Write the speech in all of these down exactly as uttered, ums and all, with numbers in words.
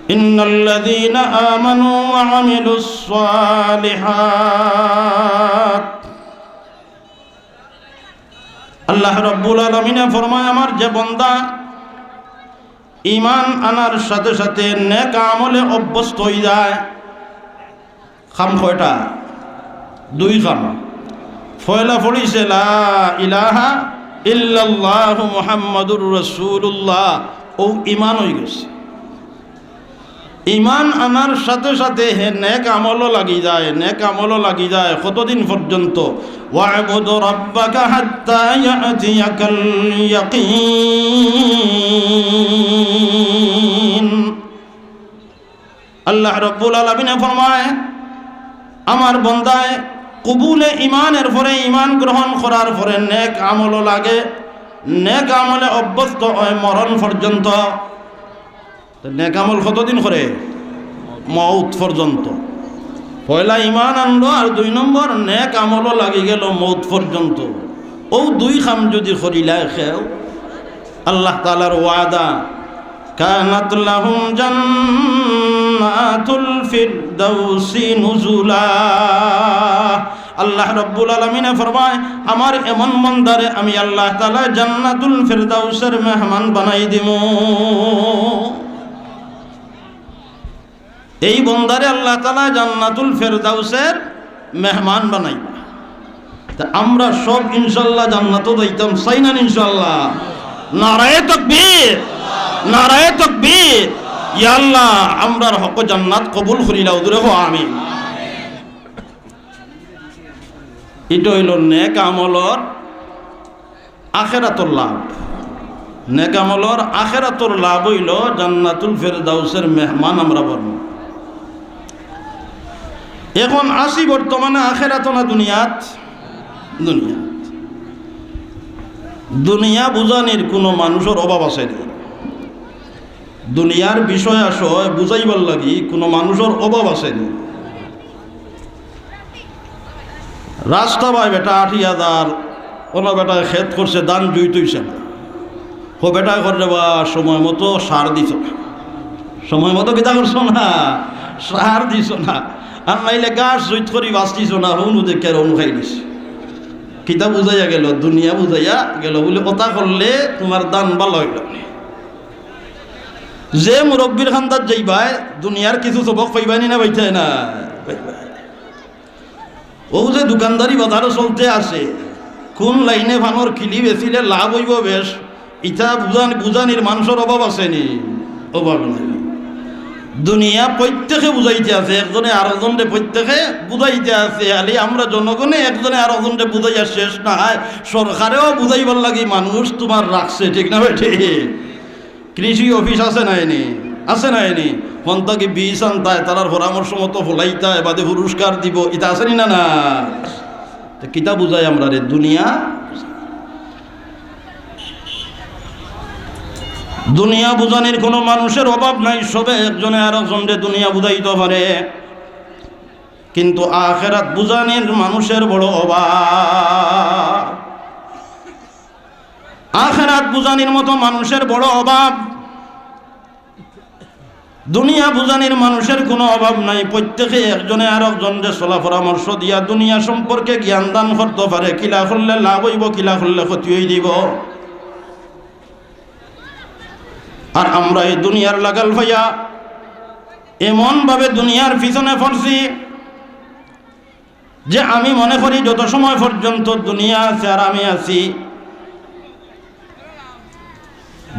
إن الذين آمنوا وعملوا الصالحات। আল্লাহ রাব্বুল আলামিনে ফরমায়, আমার যে বন্দা ঈমান আনার সাথে সাথে নেক আমলে অভ্যস্ত অই যায়, কাম কয়টা? দুই কাম। পয়লা পড়ছে লা ইলাহা ইল্লাল্লাহু মুহাম্মাদুর রাসূলুল্লাহ, অউ ঈমান অই গেছে। ঈমান আনার সাথে সাথে হে নেক আমলও লাগি যায়, নেক আমলও লাগি যায়। কতদিন পর্যন্ত? واعبد ربك حتى يأتيك اليقين। আল্লাহ রাব্বুল আলামিনে ফরমায়, আমার বন্দায় কবুলে ঈমানের পরে, ঈমান গ্রহণ করার পরে নেক আমলও লাগে, নেক আমলে অভ্যস্ত অয় মরণ পর্যন্ত। তো নেক আমল কতদিন করে? মউত পর্যন্ত। পয়লা ঈমান আনলো, আর দুই নম্বর নেক আমলও লাগি গেল মউত পর্যন্ত। অউ দুই কাম যুদি করিলায় কেউ, আল্লাহ তাআলার ওয়াদা, كانت لهم جنات الفردوس نزلا। আল্লাহ রাব্বুল আলামিনে ফরমায়, আমার এমন বন্দারে আমি আল্লাহ তাআলা জান্নাতুল ফেরদাউসের মেহমান বানাই দিমু। এই বন্দারে আল্লাহ তাআলা জান্নাতুল ফেরদাউসের মেহমান বানাইবা। তা আমরা সব ইনশাআল্লাহ জান্নাতো যাইতাম চাই না ইনশাআল্লাহ? নারায়ে তাকবীর, নারায়ে তাকবীর। ইয়া আল্লাহ, আমরার হক জান্নাত কবুল করিলাও, জোরে কও আমিন। ইটা অইলো নেক আমলর আখেরাতর লাভ। নেক আমলর আখেরাতর লাভ অইলো জান্নাতুল ফেরদাউসের মেহমান আমরা বনমু। এখন আছি বর্তমানে আখেরাতো না দুনিয়াত? দুনিয়াত। দুনিয়া বুঝানির কুনু মানুষর অভাব আছে নি? দুনিয়ার বিষয় আশয় বুঝাইবার লাগি কুনু মানুষর অভাব আছে নি? রাস্তা বায় বেটা আটিয়া যার, অনো বেটায় খেত করছে, ধান জুইত অইছে না। হউ বেটায় কর রে বা, সময় মতো সার দিছো না, সময় মতো কিতা করছো না, সার দিছো না, আর নাইলে ঘাস জুইত করি বাছিছো না, হুনু দেখিয়া রুন খাই দিছে। কিতা বুঝাইয়া গেল? দুনিয়া বুঝাইয়া গেল। বুলে অতা করলে তুমার ধান ভালা অইলো না। যে মুরব্বির কান্দাত যাইবায়, দুনিয়ার কিছু সবক পাইবায় নি না পাইতায় না? পাইবায়। অউ যে দোকানদারি বাজারো চলতে আছে, কুন লাইনে পানর কিলি বেচিলে লাভ অইবো বেশ, ইতা বুঝান-, বুঝানির মানুষর অভাব আছে নি? অভাব নাই। দুনিয়া প্রত্যেকে বুঝাইতে আছে, একজনে আরকজনরে প্রত্যেকে বুঝাইতে আছে। খালি আমরা জনগণে একজনে আরকজনরে বুঝাইয়া শেষ নায়, সরকারেও বুঝাইবার লাগি মানুষ তুমার রাখছে, ঠিক না বেঠিক? কৃষি অফিস আছে না এনি? আছে না এনি? হন থাকি বীজ আনতায়, তারার পরামর্শ মতো ফলাইতায়, বাদে পুরস্কার দিবো, ইতা আছে নি না? না। তে কিতা বুঝায় আমরারে? দুনিয়া। দুনিয়া বুঝানির কুনু মানুষর অভাব নাই, সবে একজনে আরকজনরে দুনিয়া বুঝাইতো পারে, কিন্তু আখেরাত বুঝানির মানুষর বড় অভাব। আখেরাত বুঝানির মতো মানুষর বড় অভাব। দুনিয়া বুঝানির মানুষর কুনু অভাব নাই, প্রত্যেকে একজনে আরকজনরে সলা পরামর্শ দিয়া দুনিয়া সম্পর্কে জ্ঞান দান করতো পারে, কিলা করলে লাভ অইবো, কিলা করলে ক্ষতি অই দিবো। আর আমরা এই দুনিয়ার লাগাল পাইয়া এমন ভাবে দুনিয়ার পিছনে পড়ছি, যে আমি মনে করি যত সময় পর্যন্ত দুনিয়া আছে আর আমি আছি,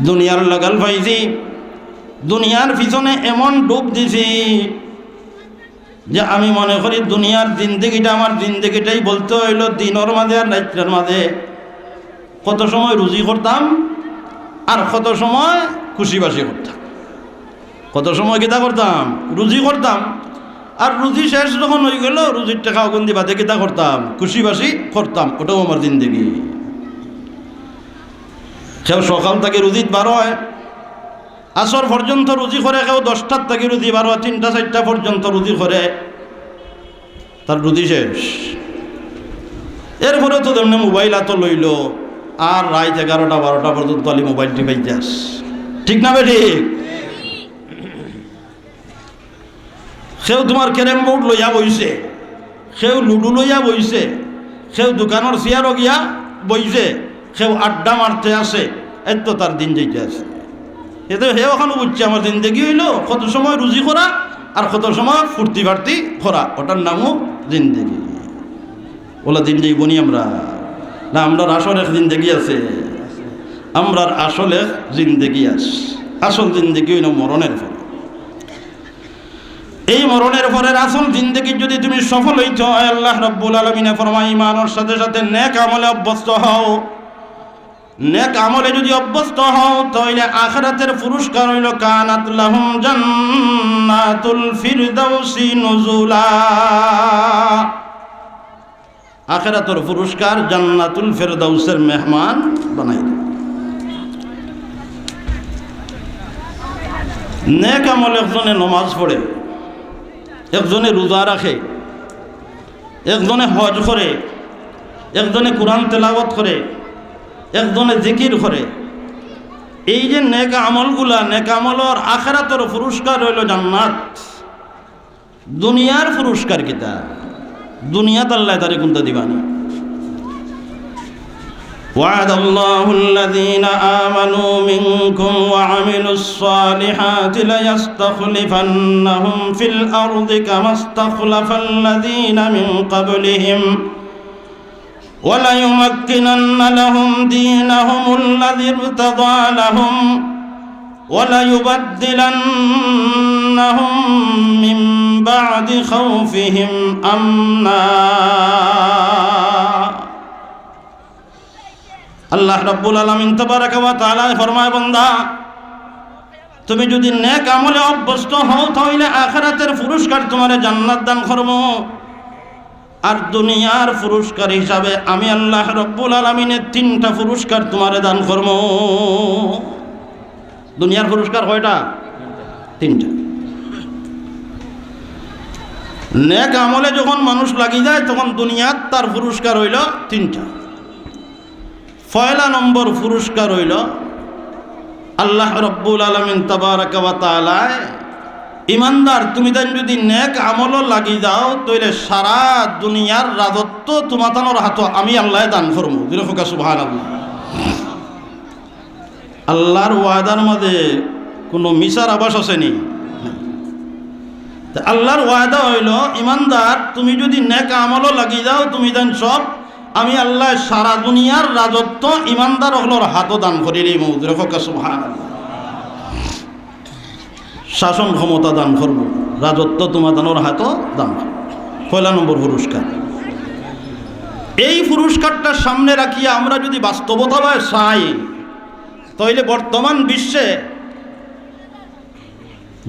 দুনিয়ার লাগাল পাইছি, দুনিয়ার পিছনে এমন ডুব দিছি যে আমি মনে করি দুনিয়ার জিন্দেগিটা আমার জিন্দেগিটাই বলতে অইলো দিনর মাঝে আর রাইতর মাঝে। কত সময় রুজি করতাম আর কত সময় খুশিবাসি করতাম। কত সময় কিতা করতাম? রুজি করতাম। আর রুজি শেষ যখন অই গেল, রুজির টেকা অগুন দি বাদে কিতা করতাম? খুশিবাসি করতাম। ওটাও আমার জিন্দেগি। কেউ সকাল থাকি রুজিত বার অয়, আসর পর্যন্ত রুজি করে, কেউ দশটার থাকি রুজি বার অয়, তিনটা চাইরটা পর্যন্ত রুজি করে। তার রুজি শেষ। এরপরে তো তেমনে মোবাইল আতো লইলো, আর রাইত এগারোটা বারোটা পর্যন্ত খালি মোবাইল টিপাইতে আস। ঠিক না বেঠিক? কেউ তুমার ক্যারেম বোর্ড লইয়া বইছে, কেউ লুডু লইয়া বইছে, কেউ দোকানর চেয়ারো গিয়া বইছে, কেউ আড্ডা মারতে আছে, এর তো তার দিন যাইতে আছে। এতে হে অখানউ বুঝছে আমার জিন্দেগি অইলো কত সময় রুজি করা আর কত সময় ফুর্তি ফার্তি করা, ওটার নামও জিন্দেগি। অলা দিন যাইবো নি আমরা? না, আমরার আসল এক জিন্দেগি আছে, আমরার আসল এক জিন্দেগি আছে। আসল জিন্দেগি অইলো মরণের পরে। এই মরণের পরের আসল জিন্দেগি যদি তুমি সফল অইতে অয়, আল্লাহ রাব্বুল আলামিনে ফরমায়, ইমানর সাথে সাথে নেক আমলে অভ্যস্ত হও। নেক আমলে যদি অভ্যস্ত হও, তাইলে আখিরাতের পুরস্কার অইলো, কানাত লাহুম জান্নাতুল ফিরদাউসি নুজুলা। আখিরাতর পুরস্কার জান্নাতুল ফেরদাউসের মেহমান বানাই দেয়। নেক আমল, একজনে নমাজ পড়ে, একজনে রোজা রাখে, একজনে হজ করে, একজনে কোরআন তেলাওয়াত করে, একজনে জিকির করে। এই যে নেক আমলগুলা, নেক আমলর আখিরাতর পুরস্কার অইলো জান্নাত। দুনিয়ার পুরস্কার কিতা? দুনিয়াত আল্লায় তারে কুনতা দিবা না। وعد الله الذين آمنوا منكم وعملوا الصالحات ليستخلفنهم في الأرض كما استخلف الذين من قبلهم وليمكنن لهم دينهم الذي ارتضى لهم وليبدلنهم من بعد خوفهم أمنا। আল্লাহ রাব্বুল আলামিন তাবারাকা ওয়া তাআলায় ফরমায়, বান্দা, তুমি যদি নেক আমলে অভ্যস্ত হও, তাইলে আখিরাতের পুরস্কার তুমারে জান্নাত দান করমু। আর দুনিয়ার পুরস্কার হিসাবে আমি আল্লাহ রাব্বুল আলামিনে তিনটা পুরস্কার তুমারে দান করমু। দুনিয়ার পুরস্কার কয়টা? তিনটা। নেক আমলে যখন মানুষ লাগি যায়, তখন দুনিয়াত তার পুরস্কার অইলো তিনটা। পয়লা নম্বর পুরস্কার অইলো, আল্লাহ রাব্বুল আলামিন তাবারাকা ওয়া তাআলায়, ইমানদার, তুমি তাইন যদি নেক আমলো লাগি যাও, তাইলে সারা দুনিয়ার রাজত্ব তুমাতানোর হাতো আমি আল্লায় দান করমু। জোরে কউক্কা সুবহানাল্লাহ। আল্লার ওয়াদার মাঝে কুনু মিছার আভাস আছে নি? তে আল্লার ওয়াদা অইলো, ইমানদার, তুমি যদি নেক আমলো লাগি যাও, তুমি তাইন সব আমি আল্লায় সারা দুনিয়ার রাজত্ব ইমানদার অকলর হাতো দান করি দিমু। জোরে কউক্কা সুবহানাল্লাহ। শাসন ক্ষমতা দান করমু, রাজত্ব তুমাতানোর হাতো দান করমু। পয়লা নম্বর পুরস্কার। এই পুরস্কারটা সামনে রাখিয়া আমরা যদি বাস্তবতাবায় চাই, তাইলে বর্তমান বিশ্বে,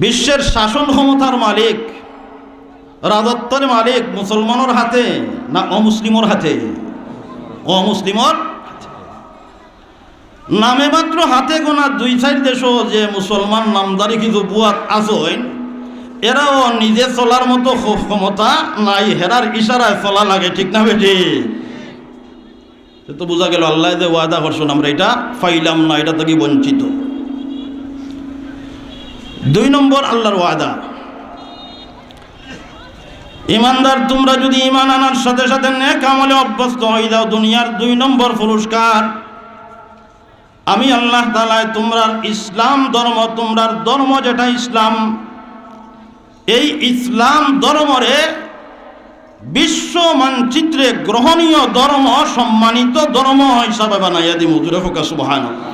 বিশ্বের শাসন ক্ষমতার মালিক, রাজত্বর মালিক মুসলমানর হাতে না অমুসলিমর হাতে? অমুসলিমর হাতে। নামে মাত্র হাতে গোনা দুই চাইর দেশো যে মুসলমান নামধারী কিছু বুয়াত আছইন, এরাও নিজে চলার মতো ক্ষ-, ক্ষমতা নাই, হেরার ইশারায় চলা লাগে, ঠিক না বেঠিক? তে তো বুঝা গেলো আল্লায় যে ওয়াদা করছইন আমরা ইটা পাইলাম না, ইটা থাকি বঞ্চিত। দুই নম্বর আল্লার ওয়াদা, ইমানদার, তুমরা যদি ইমান আনার সাথে সাথে নেক আমলে অভ্যস্ত অই যাও, দুনিয়ার দুই নম্বর পুরস্কার, আমি আল্লাহ তাআলায় তুমরার ইসলাম ধর্ম, তুমরার ধর্ম যেটা ইসলাম, এই ইসলাম ধর্মরে বিশ্ব মানচিত্রে গ্রহণীয় ধর্ম, সম্মানিত ধর্ম হিসাবে বানাইয়া দিমু। জোরে কউক্কা সুবহানাল্লাহ।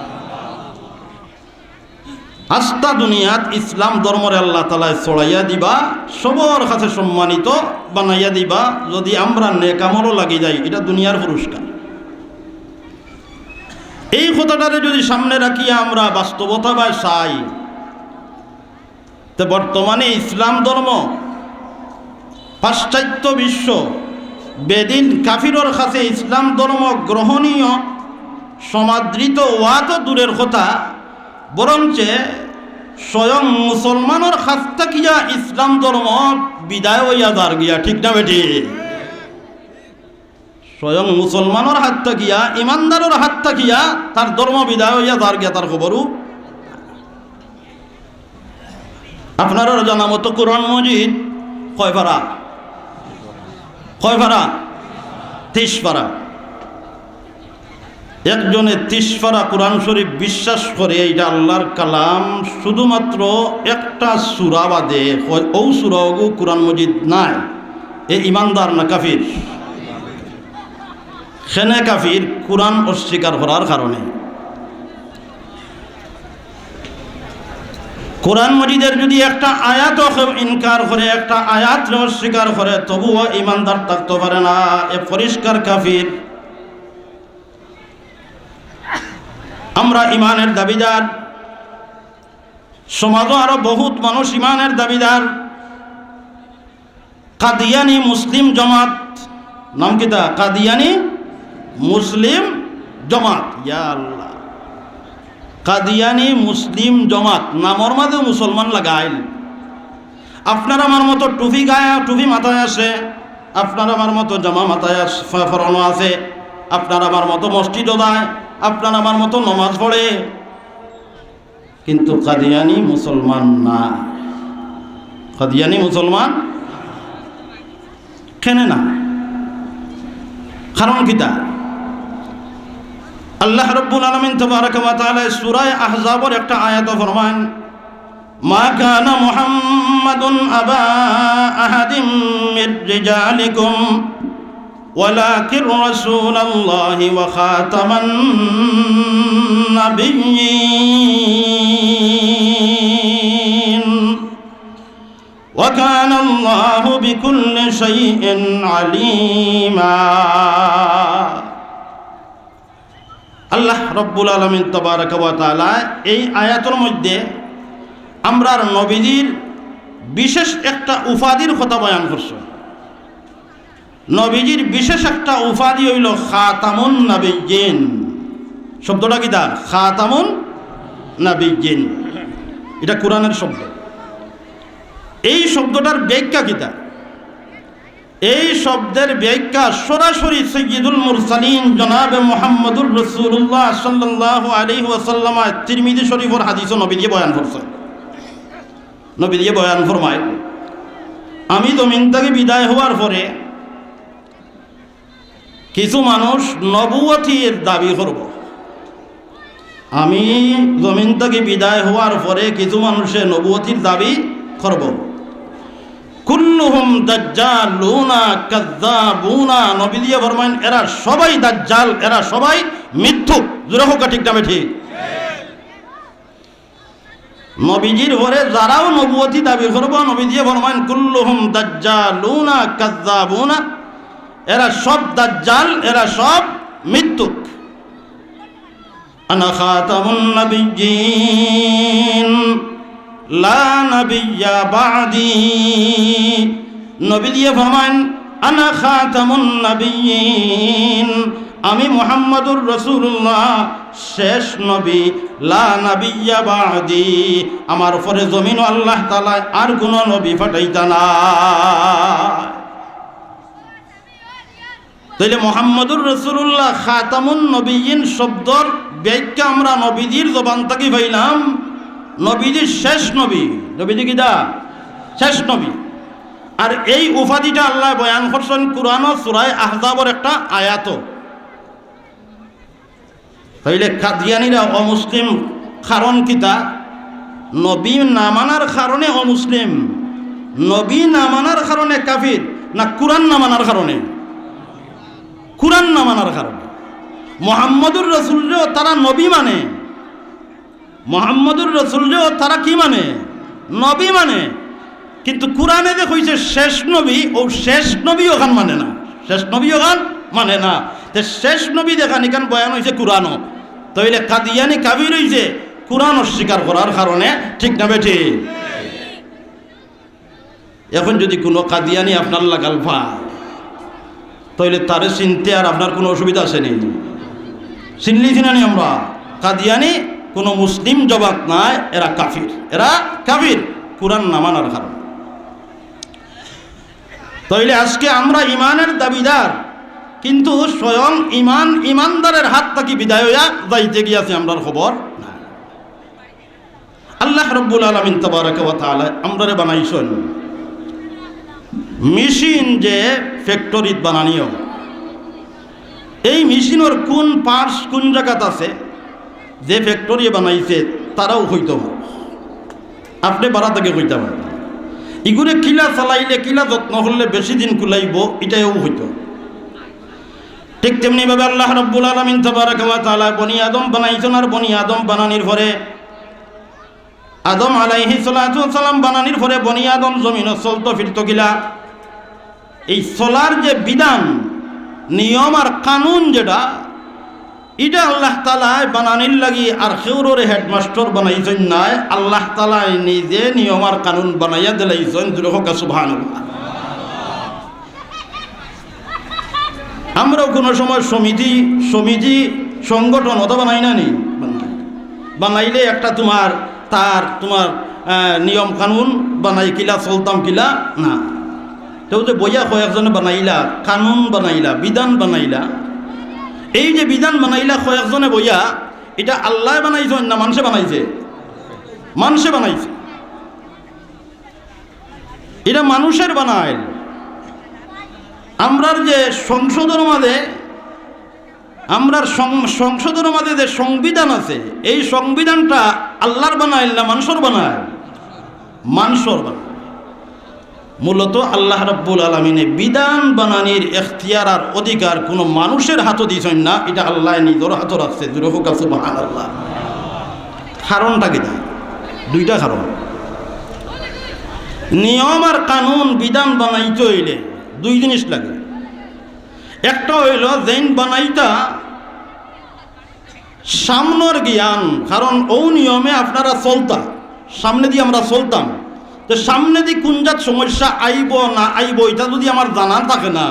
আস্তা দুনিয়াত ইসলাম ধর্মরে আল্লাহ তাআলায় ছড়াইয়া দিবা, সবর কাছে সম্মানিত বানাইয়া দিবা, যদি আমরা নেক আমলো লাগি যাই, ইটা দুনিয়ার পুরস্কার। এই কথাটারে যদি সামনে রাখিয়া আমরা বাস্তবতাবায় চাই, তে বর্তমানে ইসলাম ধর্ম পাশ্চাত্য বিশ্ব, বেদিন কাফিরর কাছে ইসলাম ধর্ম গ্রহণীয়, সমাদৃত অওয়া তো দূরের কথা, বরঞ্চে স্বয়ং মুসলমানর কাছ থাকিয়া ইসলাম ধর্ম বিদায় অইয়া যার গিয়া, ঠিক না বেঠিক? স্বয়ং মুসলমানর হাত থাকিয়া, ইমানদারর হাত থাকিয়া তার ধর্ম বিদায় অইয়া যার গিয়া, তার খবরও। আপনারার জানা মতো কোরআন মজিদ কয় পারা? কয় পারা? তেইশ পারা। একজনে তেইশ পারা কোরআন শরীফ বিশ্বাস করে এইটা আল্লাহর কালাম, শুধুমাত্র একটা সূরা বাদে, কয়, অউ সূরা অগু কোরআন মজিদ নায়, এ ইমানদার না কাফির? কেনে কাফির? কোরআন অস্বীকার করার কারণে। কোরআন মজিদের যদি একটা আয়াতও কেউ ইনকার করে, একটা আয়াতরে অস্বীকার করে, তবুও ইমানদার থাকতে পারে না, এ পরিষ্কার কাফির। আমরা ইমানের দাবিদার, সমাজও আরো বহুত মানুষ ইমানের দাবিদার। কাদিয়ানি মুসলিম জমাত, নাম কিতা? কাদিয়ানি মুসলিম জমাত। ইয়া আল্লাহ, কাদিয়ানি মুসলিম জমাত নামর মাঝে মুসলমান লাগাইল। আপনার আমার মতো টুপি গায়ে, টুপি মাথায় আছে, আপনার আমার মতো জামা মাথায় আস-, ফ-, ফরানো আছে, আপনার আমার মতো মসজিদও যায়, আপনার আমার মতো নমাজ পড়ে, কিন্তু কাদিয়ানি মুসলমান না। কাদিয়ানি মুসলমান কেনে না? কারণ কিতা? আল্লাহ রাব্বুল আলামিন তাবারাকা ওয়া তাআলা সূরা আহজাবর একটা আয়াত ফরমান, "মা কানা মুহাম্মাদুন আবা আহাদিম মির রিজালিকুম ওয়ালাকিন রাসূলুল্লাহি ওয়া খাতামান নাবিয়্যিন ওয়া কানাল্লাহু বিকুল্লি শাইইন আলিমা।" আল্লাহ রাব্বুল আলামিন তাবারাকা ওয়া তাআলা এই আয়াতর মধ্যে আমরার নবীজির বিশেষ একটা উপাধির কথা বয়ান করছইন। নবীজির বিশেষ একটা উপাধি অইলো খাতামুন নাবিয়্যিন। শব্দটা কিতা? খাতামুন নাবিয়্যিন। এটা কোরআনের শব্দ। এই শব্দটার ব্যাখ্যা কিতা? এই শব্দের ব্যাখ্যা সরাসরি সাইয়্যিদুল মুরসালিন জনাবে মুহাম্মদুর রাসূলুল্লাহ সাল্লাল্লাহু আলাইহি ওয়াসাল্লাম তিরমিজি শরীফর হাদিসও নবীজিয়ে বয়ান করছইন। নবীজিয়ে বয়ান ফরমায়, "আমি জমিন থাকি বিদায় হওয়ার পরে কিছু মানুষ নবুয়তির দাবি করব। আমি জমিন থাকি বিদায় হওয়ার পরে কিছু মানুষে নবুয়তির দাবি করব। কুল্লুহুম দাজ্জালুনা কাযযাবুনা।" নবীজিয়ে ফরমাইন, "এরা সবাই দাজ্জাল, এরা সবাই মিথ্যুক।" জোরে কউক্কা, ঠিক না বেঠিক? নবীজির পরে যারাও নবুয়তি দাবি করব, নবীজিয়ে ফরমাইন, "কুল্লুহুম দাজ্জালুনা কাযযাবুনা।" এরা সব দাজ্জাল, এরা সব মিথ্যুক। "আনা খাতামুন নাবিয়্যিন, লা নাবিয়্যা বা'দি।" নবীজিয়ে ফরমাইন, "আনা খাতামুন নাবিয়্যিন, আমি মুহাম্মাদুর রাসূলুল্লাহ, শেষ নবী, লা নাবিয়্যা বা'দি, আমার পরে জমিনো আল্লাহ তাআলায় আর কোনো নবী পাঠাইতা নায়।" তাইলে মুহাম্মাদুর রাসূলুল্লাহ খাতামুন নবিয়্যিন শব্দর ব্যাখ্যা আমরা নবীজির জবান থাকি পাইলাম, নবীজি শেষ নবী। নবীজি কিতা? শেষ নবী। আর এই উপাধিটা আল্লায় বয়ান করছইন কুরআনো সূরায়ে আহজাবর একটা আয়াতো। তাইলে কাদিয়ানিরা অমুসলিম কারণ কিতা? নবী না মানার কারণে অমুসলিম। নবী না মানার কারণে কাফির, না কুরআন না মানার কারণে? কুরআন না মানার কারণে। মুহাম্মাদুর রাসূলরেও তারা নবী মানে, মুহাম্মাদুর রাসূলরেও তারা কি মানে? নবী মানে। কিন্তু কুরআনে যে কইছে শেষ নবী, অউ শেষ নবী অখান মানে না, শেষ নবী অখান মানে না। তে শেষ নবী যেখান, ইখান বয়ান অইছে কুরআনো। তাইলে কাদিয়ানি কাফির অইছে কুরআন অস্বীকার করার কারণে, ঠিক না বেঠিক? এখন যদি কুনু কাদিয়ানি আপনার লাগাল পায়, তাইলে তারে চিনতে আর আপনার কুনু অসুবিধা আছে নি? চিনলিছি না নি আমরা? কাদিয়ানি কুনু মুসলিম জমাত নায়, এরা কাফির, এরা কাফির, কুরআন না মানার কারণে। তাইলে আজকে আমরা ইমানের দাবিদার, কিন্তু স্বয়ং ইমান ইমানদারের হাত থাকি বিদায় অইয়া যাইতে গিয়াছে, আমরার খবর নাই। আল্লাহ রাব্বুল আলামিন তাবারাকা ওয়া তাআলা আমরারে বানাইছইন। মেশিন যে ফ্যাক্টরিত বানানি অয়, এই মেশিনর কুন পার্টস কুন জাগাত আছে, যে ফ্যাক্টরিয়ে বানাইছে, তারাও কইতো পারবো। আপনে বারা থাকি কইতা পারবা। ইগুরে কিলা চালাইলে, কিলা যত্ন করলে বেশি দিন কুলাইবো, ইটাও কইতো। ঠিক তেমনি ভাবে আল্লাহ রাব্বুল আলামিন তাবারাকা ওয়া তাআলা বনি আদম বানাইছইন, আর বনি আদম বানানির পরে, আদম আলাইহিস সালাতু ওয়াস সালাম বানানির পরে বনি আদম জমিনো চলতো ফিরতো কিলা, এই চলার যে বিধান, নিয়ম আর কানুন যেটা, ইটা আল্লাহ তাআলায় বানানির লাগি আর কেউররে হেডমাস্টার বানাইছইন নায়, আল্লাহ তাআলায় নিজে নিয়ম আর কানুন বানাইয়া দিলাইছইন। জোরে কউক্কা সুবহানাল্লাহ। আমরাও কুনু সময় সমিতি, সমিতি, সংগঠন অতা বানাই না নি? বানাই। বানাইলে একটা তুমার, তার তুমার, আহ, নিয়ম কানুন বানাই, কিলা চলতাম কিলা না। তেউ যে বইয়া কয়েকজনে বানাইলা, কানুন বানাইলা, বিধান বানাইলা, এই যে বিধান বানাইলা কয়েকজনে বইয়া, ইটা আল্লায় বানাইছইন না মানষে বানাইছে? মানষে বানাইছে। ইটা মানুষের বানাইল। আমরার যে সংসদর মাঝে, আমরার সং-, সংসদর মাঝে যে সংবিধান আছে, এই সংবিধানটা আল্লার বানাইল না মানষর বানাইল? মানষর বানাইল। মূলত আল্লাহ রাব্বুল আলামিনে বিধান বানানির এখতিয়ার আর অধিকার কুনু মানুষের হাতো দিছইন না, ইটা আল্লায় নিজর হাতো রাখছে। জোরে কউক্কা সুবহানাল্লাহ। কারণটা কিতা? দুইটা কারণ। নিয়ম আর কানুন, বিধান বানাইতে অইলে দুই জিনিস লাগে। একটা অইলো যেইন বানাইতা সামনর জ্ঞান, কারণ অউ নিয়মে আপনারা চলতা, সামনেদি আমরা চলতাম, তে সামনেদি কুন জাত সমস্যা আইবো না আইবো, ইটা যুদি আমার জানা থাকে না,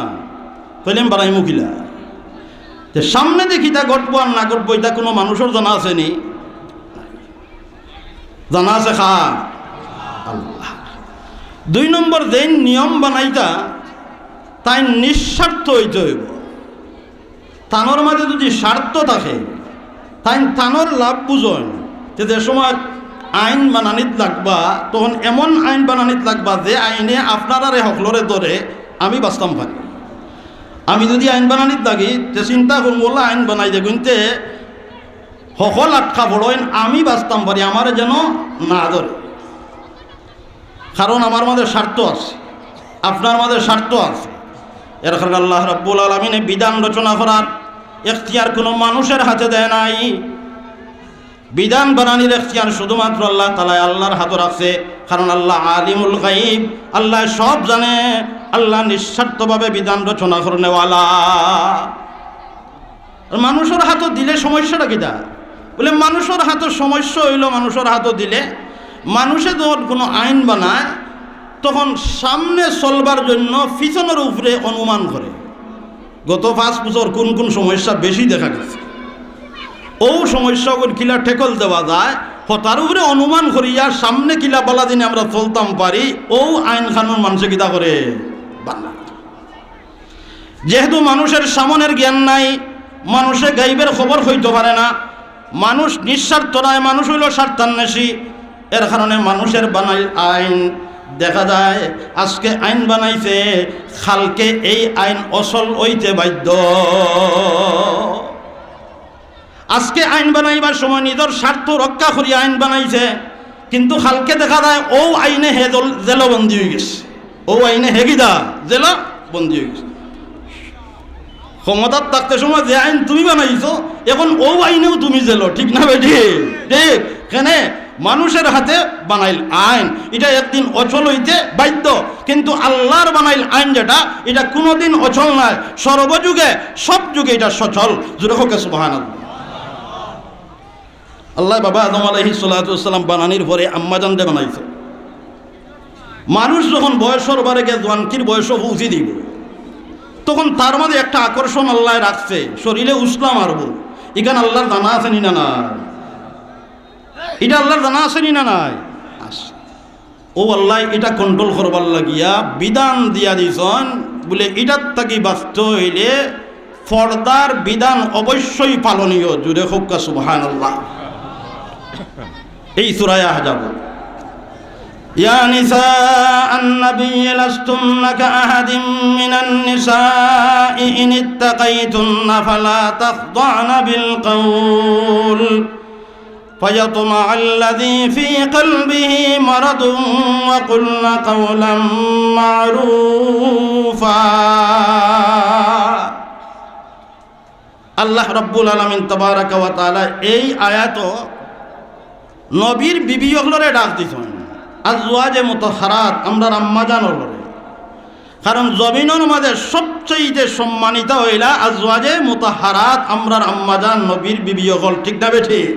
তাইলে আমি বানাইমু কিলা? তে সামনেদি কিতা ঘটবো আর না ঘটবো, ইটা কুনু মানুষর জানা আছে নি? জানা আছে কার? আল্লাহ। দুই নম্বর, যেইন নিয়ম বানাইতা, তাইন নিঃস্বার্থ অইতে অইবো। তানর মাঝে যুদি স্বার্থ থাকে, তাইন তানর লাভ বুঝইন, তে যে সময় আইন বানানিত লাগবা, তখন এমন আইন বানানিত লাগবা যে আইনে আপনারারে হকলরে ধরে, আমি বাঁচতাম পারি। আমি যুদি আইন বানানিত লাগি, তে চিন্তা করমু, অলা আইন বানাই দেগুইন তে হকল আটকা পড়ইন, আমি বাঁচতাম পারি, আমারে যেন না ধরে। কারণ আমার মাঝে স্বার্থ আছে, আপনার মাঝে স্বার্থ আছে। এর কারণে আল্লাহ রাব্বুল আলামিনে বিধান রচনা করার এখতিয়ার কুনু মানুষের হাতে দেয় নাই। বিধান বানানির এখতিয়ার শুধুমাত্র আল্লাহ তাআলায় আল্লার হাতো রাখছে, কারণ আল্লাহ আলিমুল গাইব, আল্লায় সব জানে, আল্লাহ নিঃস্বার্থভাবে বিধান রচনা করনেওয়ালা। আর মানুষর হাতো দিলে সমস্যাটা কিতা? বলে, মানুষর হাতো সমস্যা অইলো, মানুষর হাতো দিলে, মানুষে যখন কুনু আইন বানায়, তখন সামনে চলবার জন্য পিছনর উপরে অনুমান করে। গত পাঁচ বছর কুন কুন সমস্যা বেশি দেখা গেছে, অউ সমস্যা অগুন কিলা tackle দেওয়া যায়, হতার উপরে অনুমান করিয়া সামনে কিলা বালা দিনে আমরা চলতাম পারি, অউ আইন কানুন মানষে কিতা করে? বানায়। যেহেতু মানুষের সামনের জ্ঞান নাই, মানুষে গাইবের খবর কইতো পারে না, মানুষ নিঃস্বার্থ নায়, মানুষ অইলো স্বার্থান্বেষী। এর কারণে মানুষের বানাইল আইন, দেখা যায় আজকে আইন বানাইছে, কালকে এই আইন অচল অইতে বাধ্য। আজকে আইন বানাইবার সময় নিজর স্বার্থ রক্ষা করিয়া আইন বানাইছে, কিন্তু কালকে দেখা যায় অউ আইনে হে জল-, জেলো বন্দী অইগেছে, অউ আইনে হে কিতা জেলো বন্দী অইগেছে। ক্ষমতাত থাকতে সময় যে আইন তুমি বানাইছো, এখন অউ আইনেও তুমি জেলো, ঠিক না বেঠিক? ঠিক। কেনে? মানুষের হাতে বানাইল আইন, ইটা একদিন অচল অইতে বাধ্য, কিন্তু আল্লার বানাইল আইন যেটা, ইটা কুনুদিন অচল নায়, সর্বযুগে, সব যুগে ইটা সচল। জোরে কউক্কা সুবহানাল্লাহ। আল্লায় বাবা আদম আলাইহিস সালাতু ওয়াস সালাম বানানির পরে আম্মাজানরে বানাইছে। মানুষ যখন বয়সর বারে গিয়া জোয়ানকির বয়সো পৌঁছি দিবো, তখন তার মাঝে একটা আকর্ষণ আল্লায় রাখছে, শরীরে উছলা মারবো। ইখান আল্লার জানা আছে নি না নাই? ইটা আল্লার জানা আছে নি না নাই? আছে। অউ আল্লায় ইটা control করবার লাগিয়া বিধান দিয়া দিছইন, বুলে ইটার থাকি বাঁচতে অইলে পর্দার বিধান অবশ্যই পালনীয়। জোরে কউক্কা সুবহানাল্লাহ। এই সূরায়ে আহজাব। يا نساء النبي لستن كأحد من النساء إن اتقيتن فلا تخضعن بالقول فيطمع الذي في قلبه مرض وقلن قولا معروفا. আল্লাহ রাব্বুল আলামিন তাবারাকা ওয়া তাআলা এই আয়াতো নবীর বিবি অকলরে ডাক দিছইন, আজওয়াজে মুতাহহারাত, আমরার আম্মাজান অকলরে। কারণ জমিনর মাঝে সবচাইতে সম্মানিতা অইলা আজওয়াজে মুতাহহারাত, আমরার আম্মাজান নবীর বিবি অকল, ঠিক না বেঠিক?